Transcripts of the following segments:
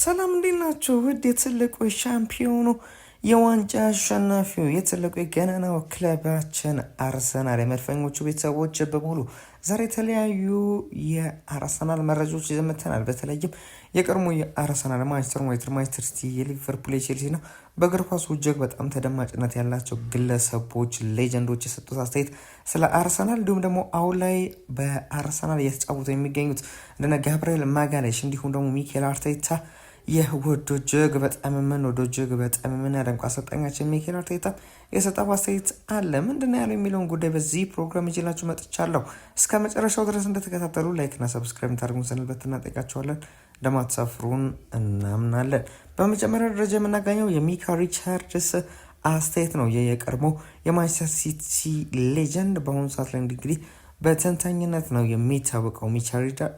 ሰላም እንዴት ናችሁ? ውድ የትልቁ ሻምፒዮኑ የዋንጫ አሸናፊው የትልቁ የገናናው ክለባችን አርሰናል የመድፈኞቹ ቤተሰቦች በሙሉ ዛሬ የተለያዩ የአርሰናል መረጃዎች ይዘን መጥተናል። በተለይም የቀድሞ የአርሰናል፣ ማንቸስተር ዩናይትድ፣ ማንቸስተር ሲቲ፣ የሊቨርፑል፣ የቼልሲ እና በእግር ኳሱ እጅግ በጣም ተደማጭነት ያላቸው ግለሰቦች legend ኦች የሰጡት አስተያየት ስለ አርሰናል እንዲሁም ደግሞ አሁን ላይ በአርሰናል እየተጫወቱ የሚገኙት እንደነ ጋብርኤል ማጋሌሽ እንዲሁም ደግሞ ሚኬል አርቴታ፣ የወዶ እጅግ በጣም የምንወደው እጅግ በጣም የምናደንቀው አሰልጣኛችን ሚኬል አርቴታ የሰጠው አስተያየት አለ። ምንድን ነው ያለው የሚለውን ጉዳይ በዚህ ፕሮግራም ይዤላችሁ መጥቻለሁ። እስከ መጨረሻው ድረስ እንደተከታተሉ like ና subscribe ታደርጉን ስንል በትህትና እንጠይቃችኋለን። እንደማትሳፍሩን እናምናለን። በመጀመሪያ ደረጃ የምናገኘው የሚካ ሪቻርድስ አስተያየት ነው። የቀድሞ የማንቸስተር ሲቲ legend በአሁኑ ሰዓት ላይ እንግዲህ በተንታኝነት ነው የሚታወቀው። ሚካ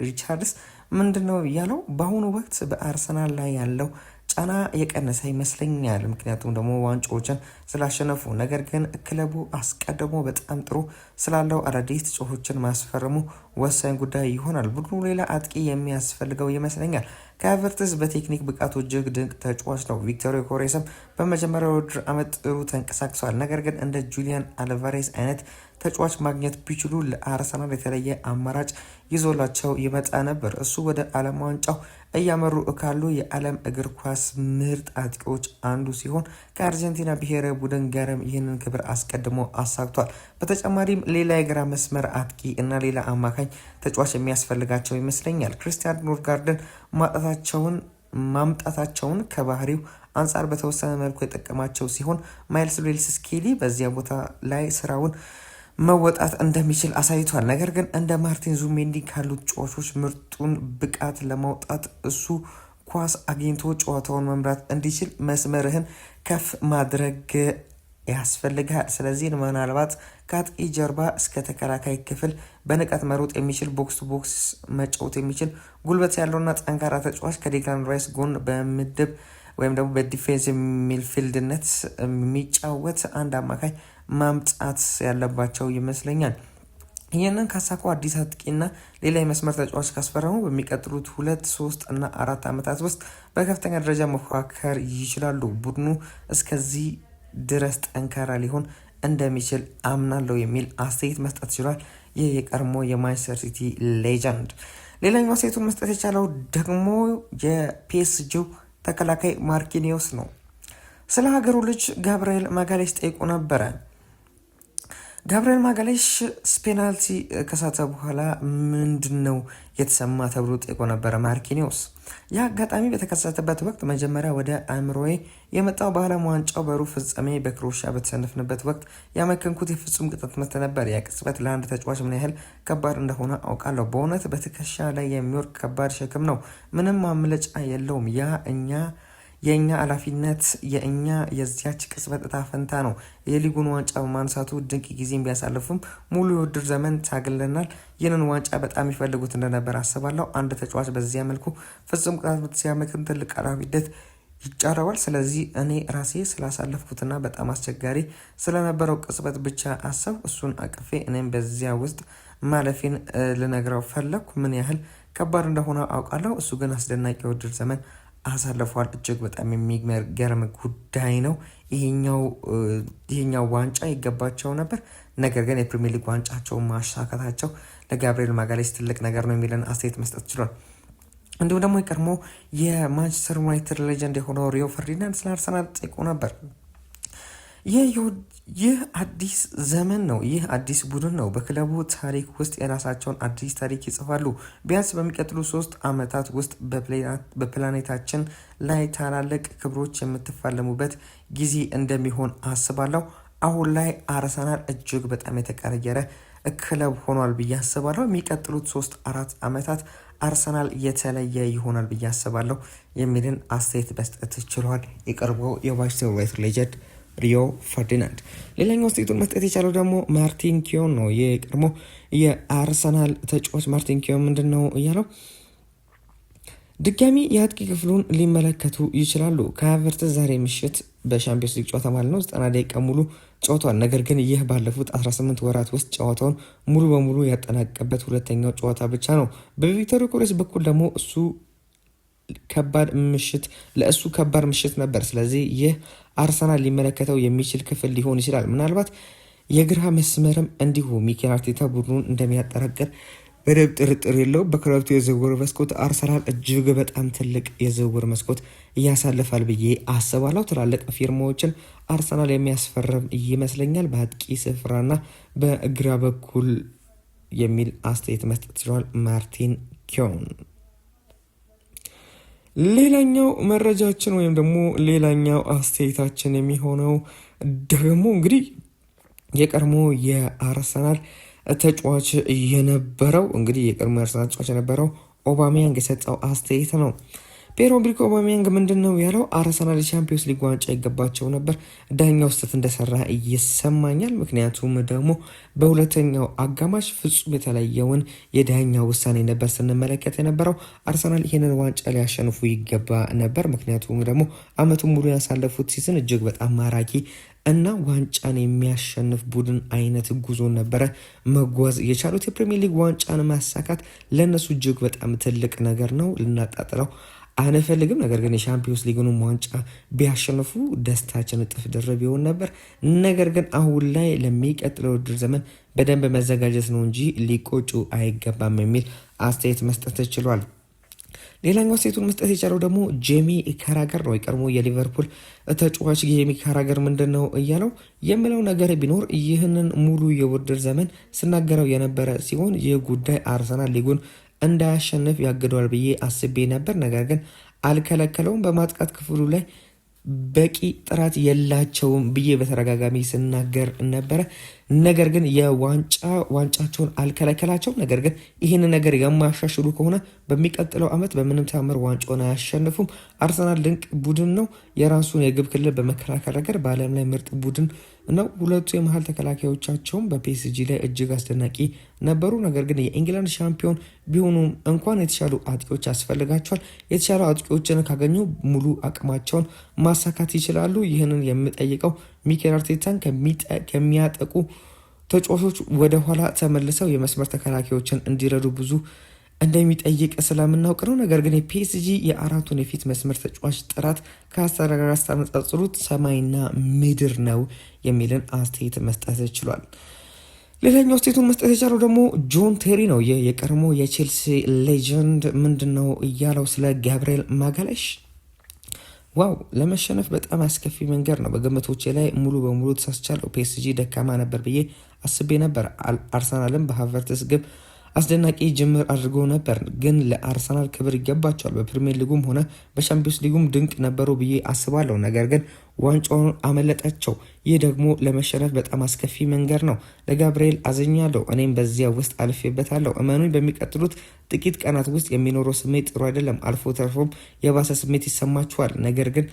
ሪቻርድስ ምንድን ነው ያለው? በአሁኑ ወቅት በአርሰናል ላይ ያለው ጫና የቀነሰ ይመስለኛል። ምክንያቱም ደግሞ ዋንጫዎችን ስላሸነፉ። ነገር ግን ክለቡ አስቀድሞ በጣም ጥሩ ስላለው አዳዲስ ተጫዋቾችን ማስፈረሙ ወሳኝ ጉዳይ ይሆናል። ቡድኑ ሌላ አጥቂ የሚያስፈልገው ይመስለኛል። ከሀቨርትዝ በቴክኒክ ብቃቱ እጅግ ድንቅ ተጫዋች ነው። ቪክቶር ዮኬሬስም በመጀመሪያው ውድድር ዓመት ጥሩ ተንቀሳቅሷል። ነገር ግን እንደ ጁሊያን አልቫሬስ አይነት ተጫዋች ማግኘት ቢችሉ ለአርሰናል የተለየ አማራጭ ይዞላቸው ይመጣ ነበር። እሱ ወደ ዓለም ዋንጫው እያመሩ ካሉ የዓለም እግር ኳስ ምርጥ አጥቂዎች አንዱ ሲሆን ከአርጀንቲና ብሔራዊ ቡድን ጋርም ይህንን ክብር አስቀድሞ አሳክቷል። በተጨማሪም ሌላ የግራ መስመር አጥቂ እና ሌላ አማካኝ ተጫዋች የሚያስፈልጋቸው ይመስለኛል። ክርስቲያን ኖርጋርድን ማጣታቸውን ማምጣታቸውን ከባህሪው አንጻር በተወሰነ መልኩ የጠቀማቸው ሲሆን ማይልስ ሉዊስ ስኬሊ በዚያ ቦታ ላይ ስራውን መወጣት እንደሚችል አሳይቷል። ነገር ግን እንደ ማርቲን ዙቢሜንዲ ካሉት ተጫዋቾች ምርጡን ብቃት ለማውጣት እሱ ኳስ አግኝቶ ጨዋታውን መምራት እንዲችል መስመርህን ከፍ ማድረግ ያስፈልግሃል። ስለዚህ ምናልባት ከአጥቂ ጀርባ እስከ ተከላካይ ክፍል በንቃት መሮጥ የሚችል፣ box to box መጫወት የሚችል፣ ጉልበት ያለውና ጠንካራ ተጫዋች ከዴክላን ራይስ ጎን በምድብ ወይም ደግሞ በ defense midfield ነት የሚጫወት አንድ አማካይ ማምጣት ያለባቸው ይመስለኛል። ይህንን ካሳኩ አዲስ አጥቂና ሌላ የመስመር ተጫዋች ካስፈረሙ በሚቀጥሉት 2፣ 3 እና 4 ዓመታት ውስጥ በከፍተኛ ደረጃ መፎካከር ይችላሉ። ቡድኑ እስከዚህ ድረስ ጠንካራ ሊሆን እንደሚችል አምናለሁ የሚል አስተያየት መስጠት ችሏል። ይህ የቀድሞ የማንቸስተር ሲቲ legend። ሌላኛው አስተያየቱን መስጠት የቻለው ደግሞ የፒኤስጂው ተከላካይ ማርኪኒዮስ ነው። ስለ ሀገሩ ልጅ ጋብርኤል ማጋሌሽ ጠይቆ ነበረ። ጋብርኤል ማጋሌሽ ፔናልቲ ከሳተ በኋላ ምንድን ነው የተሰማ ተብሎ ጠይቆ ነበረ ማርኪኒዮስ። ይህ አጋጣሚ በተከሰተበት ወቅት መጀመሪያ ወደ አእምሮዬ የመጣው በዓለም ዋንጫው በሩብ ፍጻሜ በክሮኤሽያ በተሸነፍንበት ወቅት ያመከንኩት የፍጹም ቅጣት ምት ነበር። ያ ቅጽበት ለአንድ ተጫዋች ምን ያህል ከባድ እንደሆነ አውቃለሁ። በእውነት በትከሻ ላይ የሚወርድ ከባድ ሸክም ነው። ምንም ማምለጫ የለውም። ያ እኛ የእኛ ኃላፊነት፣ የእኛ የዚያች ቅጽበት እጣ ፈንታ ነው። የሊጉን ዋንጫ በማንሳቱ ድንቅ ጊዜን ቢያሳልፉም ሙሉ የውድድር ዘመን ታግለናል። ይህንን ዋንጫ በጣም ይፈልጉት እንደነበር አስባለሁ። አንድ ተጫዋች በዚያ መልኩ ፍጹም ቅጣት ምት ሲያመክን ትልቅ ኃላፊነት ይጫረዋል። ስለዚህ እኔ ራሴ ስላሳለፍኩትና በጣም አስቸጋሪ ስለነበረው ቅጽበት ብቻ አሰብ እሱን አቅፌ እኔም በዚያ ውስጥ ማለፌን ልነግረው ፈለግኩ። ምን ያህል ከባድ እንደሆነ አውቃለሁ። እሱ ግን አስደናቂ የውድድር ዘመን አሳልፏል። እጅግ በጣም የሚገርም ጉዳይ ነው። ይሄኛው ዋንጫ ይገባቸው ነበር። ነገር ግን የፕሪሚየር ሊግ ዋንጫቸውን ማሳካታቸው ለጋብሪኤል ማጋሌስ ትልቅ ነገር ነው የሚለን አስተያየት መስጠት ችሏል። እንዲሁም ደግሞ የቀድሞ የማንቸስተር ዩናይትድ legend የሆነው ሪዮ ፈርዲናንድ ስለ አርሰናል ጠይቆ ነበር። ይህ አዲስ ዘመን ነው። ይህ አዲስ ቡድን ነው። በክለቡ ታሪክ ውስጥ የራሳቸውን አዲስ ታሪክ ይጽፋሉ። ቢያንስ በሚቀጥሉ 3 ዓመታት ውስጥ በፕላኔታችን ላይ ታላላቅ ክብሮች የምትፋለሙበት ጊዜ እንደሚሆን አስባለሁ። አሁን ላይ አርሰናል እጅግ በጣም የተቀየረ ክለብ ሆኗል ብዬ አስባለሁ። የሚቀጥሉት 3፣ 4 ዓመታት አርሰናል የተለየ ይሆናል ብዬ አስባለሁ የሚልን አስተያየት መስጠት ችሏል። የቀድሞ የማንቸስተር ዩናይትድ legend ሪዮ ፈርዲናንድ። ሌላኛው አስተያየቱን መስጠት የቻለው ደግሞ ማርቲን ኪዮን ነው። የቀድሞ የአርሰናል ተጫዋች ማርቲን ኪዮን ምንድን ነው እያለው? ድጋሚ የአጥቂ ክፍሉን ሊመለከቱ ይችላሉ። ከሀቨርትዝ ዛሬ ምሽት በሻምፒዮንስ ሊግ ጨዋታ ማለት ነው 90 ደቂቃ ሙሉ ጨውቷል። ነገር ግን ይህ ባለፉት 18 ወራት ውስጥ ጨዋታውን ሙሉ በሙሉ ያጠናቀበት ሁለተኛው ጨዋታ ብቻ ነው። በቪክቶር ዮኬሬስ በኩል ደግሞ እሱ ከባድ ምሽት ለእሱ ከባድ ምሽት ነበር። ስለዚህ ይህ አርሰናል ሊመለከተው የሚችል ክፍል ሊሆን ይችላል። ምናልባት የግራ መስመርም እንዲሁ ሚኬል አርቴታ ቡድኑን እንደሚያጠራቅር በደንብ ጥርጥር የለውም። በክረምቱ የዝውውር መስኮት አርሰናል እጅግ በጣም ትልቅ የዝውውር መስኮት እያሳልፋል ብዬ አስባለሁ። ትላልቅ ፊርማዎችን አርሰናል የሚያስፈርም ይመስለኛል በአጥቂ ስፍራና በግራ በኩል የሚል አስተያየት መስጠት ችሏል ማርቲን ኪዮን። ሌላኛው መረጃችን ወይም ደግሞ ሌላኛው አስተያየታችን የሚሆነው ደግሞ እንግዲህ የቀድሞ የአርሰናል ተጫዋች የነበረው እንግዲህ የቀድሞ የአርሰናል ተጫዋች የነበረው ኦባሚያንግ የሰጠው አስተያየት ነው። ፒየር ኤምሪክ ኦባሚያንግ ምንድን ነው ያለው? አርሰናል የቻምፒዮንስ ሊግ ዋንጫ ይገባቸው ነበር። ዳኛው ስህተት እንደሰራ ይሰማኛል። ምክንያቱም ደግሞ በሁለተኛው አጋማሽ ፍጹም የተለየውን የዳኛው ውሳኔ ነበር ስንመለከት የነበረው። አርሰናል ይህንን ዋንጫ ሊያሸንፉ ይገባ ነበር። ምክንያቱም ደግሞ አመቱን ሙሉ ያሳለፉት season እጅግ በጣም ማራኪ እና ዋንጫን የሚያሸንፍ ቡድን አይነት ጉዞ ነበረ መጓዝ የቻሉት። የፕሪሚየር ሊግ ዋንጫን ማሳካት ለእነሱ እጅግ በጣም ትልቅ ነገር ነው። ልናጣጥለው አንፈልግም። ነገር ግን የሻምፒዮንስ ሊግንም ዋንጫ ቢያሸንፉ ደስታችን እጥፍ ድርብ ይሆን ነበር። ነገር ግን አሁን ላይ ለሚቀጥለው ውድድር ዘመን በደንብ መዘጋጀት ነው እንጂ ሊቆጩ አይገባም የሚል አስተያየት መስጠት ችሏል። ሌላኛው አስተያየቱን መስጠት የቻለው ደግሞ ጄሚ ካራገር ነው። የቀድሞ የሊቨርፑል ተጫዋች ጄሚ ካራገር ምንድን ነው እያለው የምለው ነገር ቢኖር ይህንን ሙሉ የውድድር ዘመን ስናገረው የነበረ ሲሆን ይህ ጉዳይ አርሰናል ሊጉን እንዳያሸንፍ ያግደዋል ብዬ አስቤ ነበር። ነገር ግን አልከለከለውም። በማጥቃት ክፍሉ ላይ በቂ ጥራት የላቸውም ብዬ በተደጋጋሚ ስናገር ነበረ። ነገር ግን የዋንጫ ዋንጫቸውን አልከለከላቸውም። ነገር ግን ይህን ነገር የማያሻሽሉ ከሆነ በሚቀጥለው ዓመት በምንም ታምር ዋንጫውን አያሸንፉም። አርሰናል ድንቅ ቡድን ነው። የራሱን የግብ ክልል በመከላከል ረገድ በዓለም ላይ ምርጥ ቡድን ነው። ሁለቱ የመሀል ተከላካዮቻቸውም በፒኤስጂ ላይ እጅግ አስደናቂ ነበሩ። ነገር ግን የኢንግላንድ ሻምፒዮን ቢሆኑም እንኳን የተሻሉ አጥቂዎች ያስፈልጋቸዋል። የተሻሉ አጥቂዎችን ካገኙ ሙሉ አቅማቸውን ማሳካት ይችላሉ። ይህንን የምጠይቀው ሚኬል አርቴታን ከሚያጠቁ ተጫዋቾች ወደኋላ ተመልሰው የመስመር ተከላካዮችን እንዲረዱ ብዙ እንደሚጠይቅ ስለምናውቅ ነው። ነገር ግን የፒኤስጂ የአራቱን የፊት መስመር ተጫዋች ጥራት ከአርሰናል ጋር ስታነጻጽሩት ሰማይና ምድር ነው የሚልን አስተያየት መስጠት ችሏል። ሌላኛው አስተያየቱን መስጠት የቻለው ደግሞ ጆን ቴሪ ነው። ይህ የቀድሞ የቼልሲ legend ምንድን ነው እያለው ስለ ጋብርኤል ማጋሌሽ wow ለመሸነፍ በጣም አስከፊ መንገድ ነው። በግምቶቼ ላይ ሙሉ በሙሉ ተሳስቻለሁ። ፒኤስጂ ደካማ ነበር ብዬ አስቤ ነበር። አርሰናልም በሀቨርትስ ግብ አስደናቂ ጅምር አድርጎ ነበር፣ ግን ለአርሰናል ክብር ይገባቸዋል። በፕሪሚየር ሊጉም ሆነ በሻምፒዮንስ ሊጉም ድንቅ ነበሩ ብዬ አስባለሁ። ነገር ግን ዋንጫውን አመለጣቸው። ይህ ደግሞ ለመሸነፍ በጣም አስከፊ መንገድ ነው። ለጋብርኤል አዝኛለሁ። እኔም በዚያ ውስጥ አልፌበታለሁ። እመኑኝ፣ በሚቀጥሉት ጥቂት ቀናት ውስጥ የሚኖረው ስሜት ጥሩ አይደለም። አልፎ ተርፎም የባሰ ስሜት ይሰማችኋል። ነገር ግን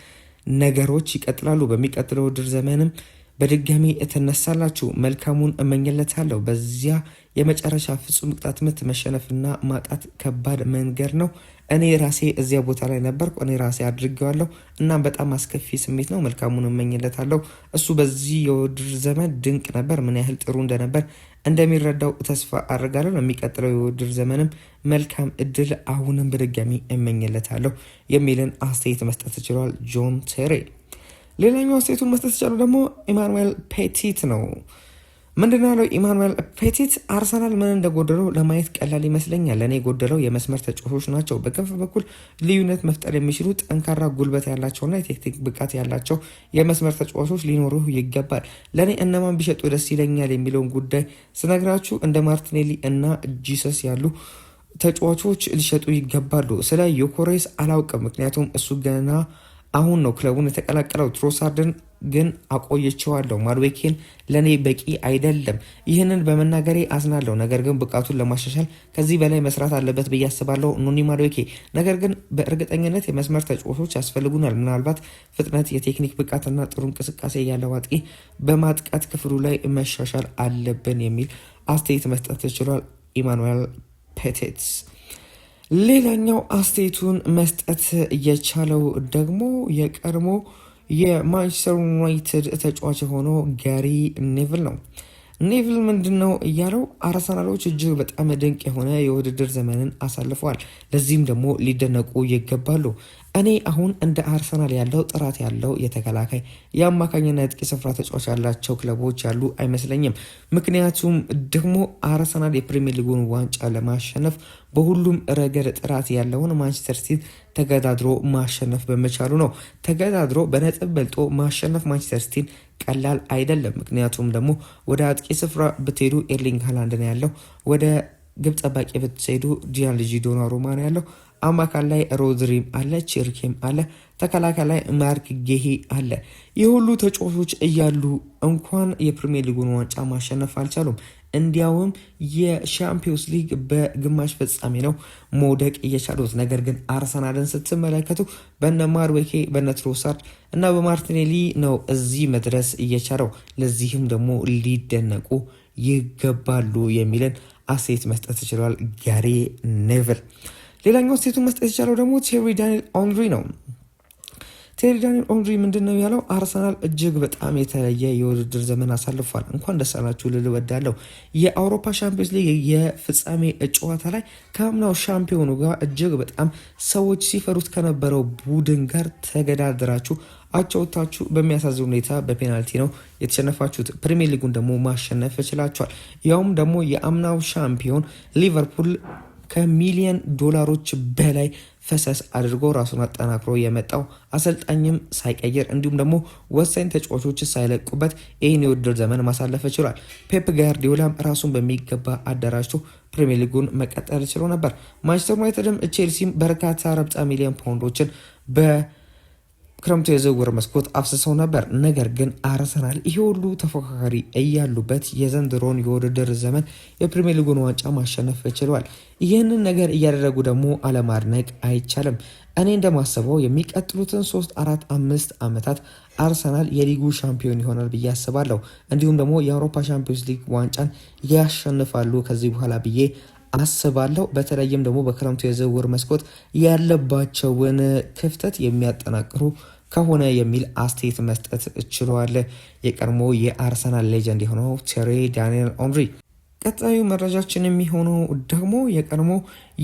ነገሮች ይቀጥላሉ። በሚቀጥለው ውድድር ዘመንም በድጋሚ እትነሳላችሁ። መልካሙን እመኝለታለሁ። በዚያ የመጨረሻ ፍጹም ቅጣት ምት መሸነፍና ማጣት ከባድ መንገድ ነው። እኔ ራሴ እዚያ ቦታ ላይ ነበርኩ። እኔ ራሴ አድርጌዋለሁ እና በጣም አስከፊ ስሜት ነው። መልካሙን እመኝለታለሁ። እሱ በዚህ የውድድር ዘመን ድንቅ ነበር። ምን ያህል ጥሩ እንደነበር እንደሚረዳው ተስፋ አድርጋለሁ። ለሚቀጥለው የውድድር ዘመንም መልካም እድል አሁንም በድጋሚ እመኝለታለሁ የሚልን አስተያየት መስጠት ችሏል ጆን ቴሪ። ሌላኛው አስተያየቱን መስጠት የቻለው ደግሞ ኢማኑኤል ፔቲት ነው። ምንድነው ያለው ኢማኑኤል ፔቲት? አርሰናል ምን እንደጎደለው ለማየት ቀላል ይመስለኛል። ለእኔ የጎደለው የመስመር ተጫዋቾች ናቸው። በክንፍ በኩል ልዩነት መፍጠር የሚችሉ ጠንካራ ጉልበት ያላቸውና የቴክኒክ ብቃት ያላቸው የመስመር ተጫዋቾች ሊኖሩ ይገባል። ለእኔ እነማን ቢሸጡ ደስ ይለኛል የሚለውን ጉዳይ ስነግራችሁ እንደ ማርቲኔሊ እና ጂሰስ ያሉ ተጫዋቾች ሊሸጡ ይገባሉ። ስለ ዮኮሬስ አላውቅም፣ ምክንያቱም እሱ ገና አሁን ነው ክለቡን የተቀላቀለው። ትሮሳርድን ግን አቆይቼዋለሁ። ማድዌኬን ለእኔ በቂ አይደለም። ይህንን በመናገሬ አዝናለሁ። ነገር ግን ብቃቱን ለማሻሻል ከዚህ በላይ መስራት አለበት ብዬ አስባለሁ። ኖኒ ማድዌኬ። ነገር ግን በእርግጠኝነት የመስመር ተጫዋቾች ያስፈልጉናል። ምናልባት ፍጥነት፣ የቴክኒክ ብቃትና ጥሩ እንቅስቃሴ ያለው አጥቂ በማጥቃት ክፍሉ ላይ መሻሻል አለብን የሚል አስተያየት መስጠት ችሏል ኢማኑኤል ፔቴትስ። ሌላኛው አስተያየቱን መስጠት የቻለው ደግሞ የቀድሞ የማንቸስተር ዩናይትድ ተጫዋች የሆነው ጋሪ ኔቭል ነው። ኔቪል ምንድን ነው እያለው አርሰናሎች እጅግ በጣም ድንቅ የሆነ የውድድር ዘመንን አሳልፈዋል። ለዚህም ደግሞ ሊደነቁ ይገባሉ። እኔ አሁን እንደ አርሰናል ያለው ጥራት ያለው የተከላካይ የአማካኝና የአጥቂ ስፍራ ተጫዋች ያላቸው ክለቦች ያሉ አይመስለኝም። ምክንያቱም ደግሞ አርሰናል የፕሪሚየር ሊጉን ዋንጫ ለማሸነፍ በሁሉም ረገድ ጥራት ያለውን ማንቸስተር ሲቲ ተገዳድሮ ማሸነፍ በመቻሉ ነው። ተገዳድሮ በነጥብ በልጦ ማሸነፍ ማንቸስተር ሲቲን ቀላል አይደለም። ምክንያቱም ደግሞ ወደ አጥቂ ስፍራ ብትሄዱ ኤርሊንግ ሃላንድ ነው ያለው። ወደ ግብ ጠባቂ ብትሄዱ ጂያንሉጂ ዶናሩማ ነው ያለው። አማካይ ላይ ሮድሪም አለ፣ ቼርኪም አለ፣ ተከላካይ ላይ ማርክ ጌሂ አለ። ይህ ሁሉ ተጫዋቾች እያሉ እንኳን የፕሪሚየር ሊጉን ዋንጫ ማሸነፍ አልቻሉም። እንዲያውም የሻምፒዮንስ ሊግ በግማሽ ፍጻሜ ነው መውደቅ እየቻሉት። ነገር ግን አርሰናልን ስትመለከቱ በነ ማርዌኬ በነ ትሮሳርድ እና በማርቲኔሊ ነው እዚህ መድረስ እየቻለው። ለዚህም ደግሞ ሊደነቁ ይገባሉ የሚልን አስተያየት መስጠት ችሏል ጋሪ ኔቭል። ሌላኛው አስተያየቱን መስጠት የቻለው ደግሞ ቴሪ ዳንኤል ኦንሪ ነው። ቴሪ ዳንኤል ኦንሪ ምንድን ነው ያለው? አርሰናል እጅግ በጣም የተለየ የውድድር ዘመን አሳልፏል። እንኳን ደስ አላችሁ ልል እወዳለሁ። የአውሮፓ ሻምፒዮንስ ሊግ የፍጻሜ ጨዋታ ላይ ከአምናው ሻምፒዮኑ ጋር እጅግ በጣም ሰዎች ሲፈሩት ከነበረው ቡድን ጋር ተገዳድራችሁ አቻ ወጥታችሁ በሚያሳዝን ሁኔታ በፔናልቲ ነው የተሸነፋችሁት። ፕሪሚየር ሊጉን ደግሞ ማሸነፍ ችላችኋል። ያውም ደግሞ የአምናው ሻምፒዮን ሊቨርፑል ከሚሊየን ዶላሮች በላይ ፈሰስ አድርጎ ራሱን አጠናክሮ የመጣው አሰልጣኝም ሳይቀይር እንዲሁም ደግሞ ወሳኝ ተጫዋቾች ሳይለቁበት ይህን የውድድር ዘመን ማሳለፍ ችሏል። ፔፕ ጋርዲዮላም ራሱን በሚገባ አደራጅቶ ፕሪሚየር ሊጉን መቀጠል ችሎ ነበር። ማንቸስተር ዩናይትድም ቼልሲም በርካታ ረብጣ ሚሊዮን ፓውንዶችን በክረምቱ የዝውውር መስኮት አፍስሰው ነበር። ነገር ግን አርሰናል ይሄ ሁሉ ተፎካካሪ እያሉበት የዘንድሮን የውድድር ዘመን የፕሪሚየር ሊጉን ዋንጫ ማሸነፍ ችሏል። ይህንን ነገር እያደረጉ ደግሞ አለማድነቅ አይቻልም። እኔ እንደማስበው የሚቀጥሉትን 3፣ 4፣ 5 ዓመታት አርሰናል የሊጉ ሻምፒዮን ይሆናል ብዬ አስባለሁ። እንዲሁም ደግሞ የአውሮፓ ሻምፒዮንስ ሊግ ዋንጫን ያሸንፋሉ ከዚህ በኋላ ብዬ አስባለሁ። በተለይም ደግሞ በክረምቱ የዝውውር መስኮት ያለባቸውን ክፍተት የሚያጠናክሩ ከሆነ የሚል አስተያየት መስጠት ችሏል። የቀድሞ የአርሰናል legend የሆነው ቴሪ ዳንኤል ኦንሪ። ቀጣዩ መረጃችን የሚሆነው ደግሞ የቀድሞ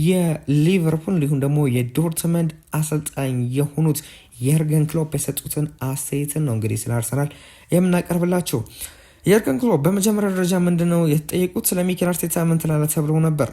የሊቨርፑል እንዲሁም ደግሞ የዶርትመንድ አሰልጣኝ የሆኑት የርገን ክሎፕ የሰጡትን አስተያየትን ነው እንግዲህ ስለ አርሰናል የምናቀርብላቸው። የርገን ክሎፕ በመጀመሪያ ደረጃ ምንድነው የተጠየቁት? ስለ ሚኬል አርቴታ ምን ትላለህ ተብለው ነበር።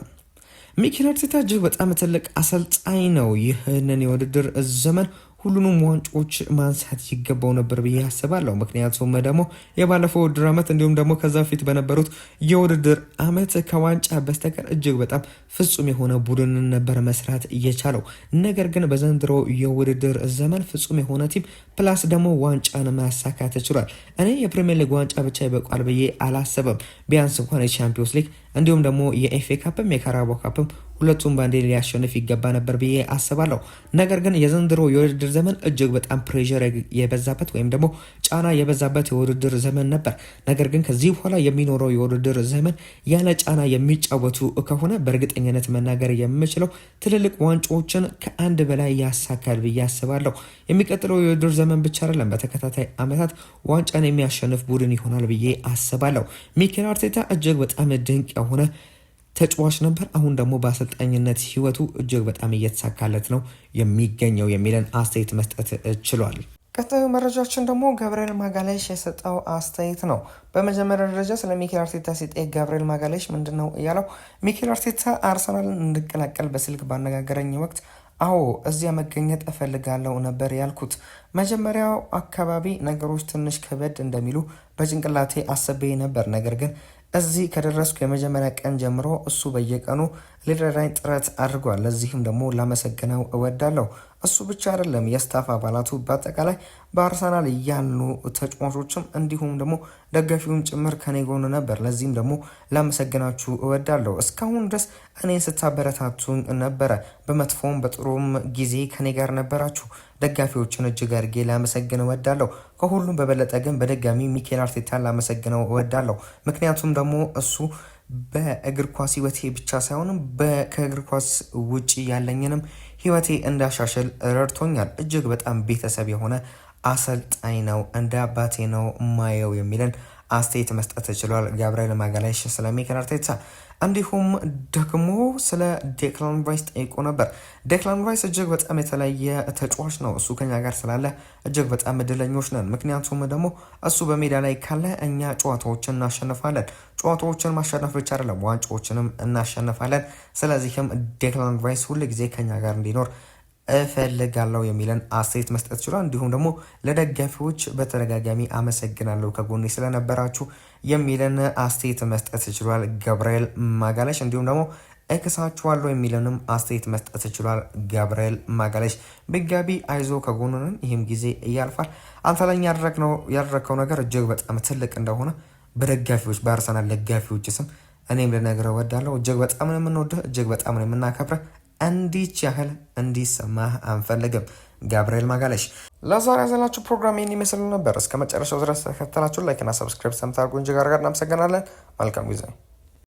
ሚኬል አርቴታ እጅግ በጣም ትልቅ አሰልጣኝ ነው። ይህንን የውድድር ዘመን ሁሉንም ዋንጫዎች ማንሳት ይገባው ነበር ብዬ አስባለሁ። ምክንያቱም ደግሞ የባለፈው ውድድር ዓመት እንዲሁም ደግሞ ከዛ በፊት በነበሩት የውድድር ዓመት ከዋንጫ በስተቀር እጅግ በጣም ፍጹም የሆነ ቡድንን ነበር መስራት እየቻለው። ነገር ግን በዘንድሮ የውድድር ዘመን ፍጹም የሆነ team plus ደግሞ ዋንጫን ማሳካት ችሏል። እኔ የፕሪሚየር ሊግ ዋንጫ ብቻ ይበቋል ብዬ አላሰብም። ቢያንስ እንኳን የቻምፒዮንስ ሊግ እንዲሁም ደግሞ የኤፍኤ ካፕም የካራባኦ ካፕም ሁለቱም ባንዴ ሊያሸንፍ ይገባ ነበር ብዬ አስባለሁ። ነገር ግን የዘንድሮ የውድድር ዘመን እጅግ በጣም pressure የበዛበት ወይም ደግሞ ጫና የበዛበት የውድድር ዘመን ነበር። ነገር ግን ከዚህ በኋላ የሚኖረው የውድድር ዘመን ያለ ጫና የሚጫወቱ ከሆነ በእርግጠኝነት መናገር የምችለው ትልልቅ ዋንጫዎችን ከአንድ በላይ ያሳካል ብዬ አስባለሁ። የሚቀጥለው የውድድር ዘመን ብቻ አይደለም፣ በተከታታይ ዓመታት ዋንጫን የሚያሸንፍ ቡድን ይሆናል ብዬ አስባለሁ። ሚኬል አርቴታ እጅግ በጣም ድንቅ የሆነ ተጫዋች ነበር። አሁን ደግሞ በአሰልጣኝነት ህይወቱ እጅግ በጣም እየተሳካለት ነው የሚገኘው የሚለን አስተያየት መስጠት ችሏል። ቀጣዩ መረጃችን ደግሞ ገብርኤል ማጋሌሽ የሰጠው አስተያየት ነው። በመጀመሪያ ደረጃ ስለ ሚኬል አርቴታ ሲጠየቅ ገብርኤል ማጋሌሽ ምንድን ነው እያለው፣ ሚኬል አርቴታ አርሰናልን እንድቀላቀል በስልክ ባነጋገረኝ ወቅት አዎ እዚያ መገኘት እፈልጋለሁ ነበር ያልኩት። መጀመሪያው አካባቢ ነገሮች ትንሽ ከበድ እንደሚሉ በጭንቅላቴ አስቤ ነበር። ነገር ግን እዚህ ከደረስኩ የመጀመሪያ ቀን ጀምሮ እሱ በየቀኑ ሊረዳኝ ጥረት አድርጓል። ለዚህም ደግሞ ላመሰግነው እወዳለሁ። እሱ ብቻ አይደለም፣ የ staff አባላቱ በአጠቃላይ በአርሰናል ያሉ ተጫዋቾችም እንዲሁም ደግሞ ደጋፊውም ጭምር ከኔ ጎን ነበር። ለዚህም ደግሞ ላመሰግናችሁ እወዳለሁ። እስካሁን ድረስ እኔን ስታበረታቱኝ ነበረ። በመጥፎም በጥሩም ጊዜ ከኔ ጋር ነበራችሁ። ደጋፊዎችን እጅግ አድርጌ ላመሰግን እወዳለሁ። ከሁሉም በበለጠ ግን በድጋሚ ሚኬል አርቴታን ላመሰግነው እወዳለሁ። ምክንያቱም ደግሞ እሱ በእግር ኳስ ህይወቴ ብቻ ሳይሆንም ከእግር ኳስ ውጪ ያለኝንም ህይወቴ እንዳሻሽል ረድቶኛል። እጅግ በጣም ቤተሰብ የሆነ አሰልጣኝ ነው፣ እንደ አባቴ ነው ማየው የሚለን አስተያየት መስጠት ችሏል። ጋብርኤል ማጋሌሽ ስለ ሚኬል አርቴታ እንዲሁም ደግሞ ስለ ዴክላን ራይስ ጠይቆ ነበር። ዴክላን ራይስ እጅግ በጣም የተለየ ተጫዋች ነው። እሱ ከኛ ጋር ስላለ እጅግ በጣም እድለኞች ነን። ምክንያቱም ደግሞ እሱ በሜዳ ላይ ካለ እኛ ጨዋታዎችን እናሸንፋለን። ጨዋታዎችን ማሸነፍ ብቻ አይደለም፣ ዋንጫዎችንም እናሸንፋለን። ስለዚህም ዴክላን ራይስ ሁል ጊዜ ከኛ ጋር እንዲኖር እፈልጋለሁ የሚለን አስተያየት መስጠት ችሏል። እንዲሁም ደግሞ ለደጋፊዎች በተደጋጋሚ አመሰግናለሁ ከጎኔ ስለነበራችሁ የሚለን አስተያየት መስጠት ችሏል ገብርኤል ማጋለሽ። እንዲሁም ደግሞ እክሳችኋለሁ የሚለንም አስተያየት መስጠት ችሏል ገብርኤል ማጋለሽ። ቢጋቢ አይዞ ከጎኑ ነን፣ ይህም ጊዜ እያልፋል። አንተ ለኛ ያደረግከው ነገር እጅግ በጣም ትልቅ እንደሆነ በደጋፊዎች በአርሰናል ደጋፊዎች ስም እኔም ልነግርህ እወዳለሁ። እጅግ በጣም ነው የምንወድህ፣ እጅግ በጣም ነው የምናከብረህ። እንዲች ያህል እንዲሰማህ አንፈልግም። ጋብርኤል ማጋለሽ። ለዛሬ ያዘላችሁ ፕሮግራም ይህን ይመስል ነበር። እስከ መጨረሻው ድረስ ተከተላችሁ like ና subscribe ሰምታርጉ እንጂ ጋር እናመሰግናለን። መልካም ጊዜ።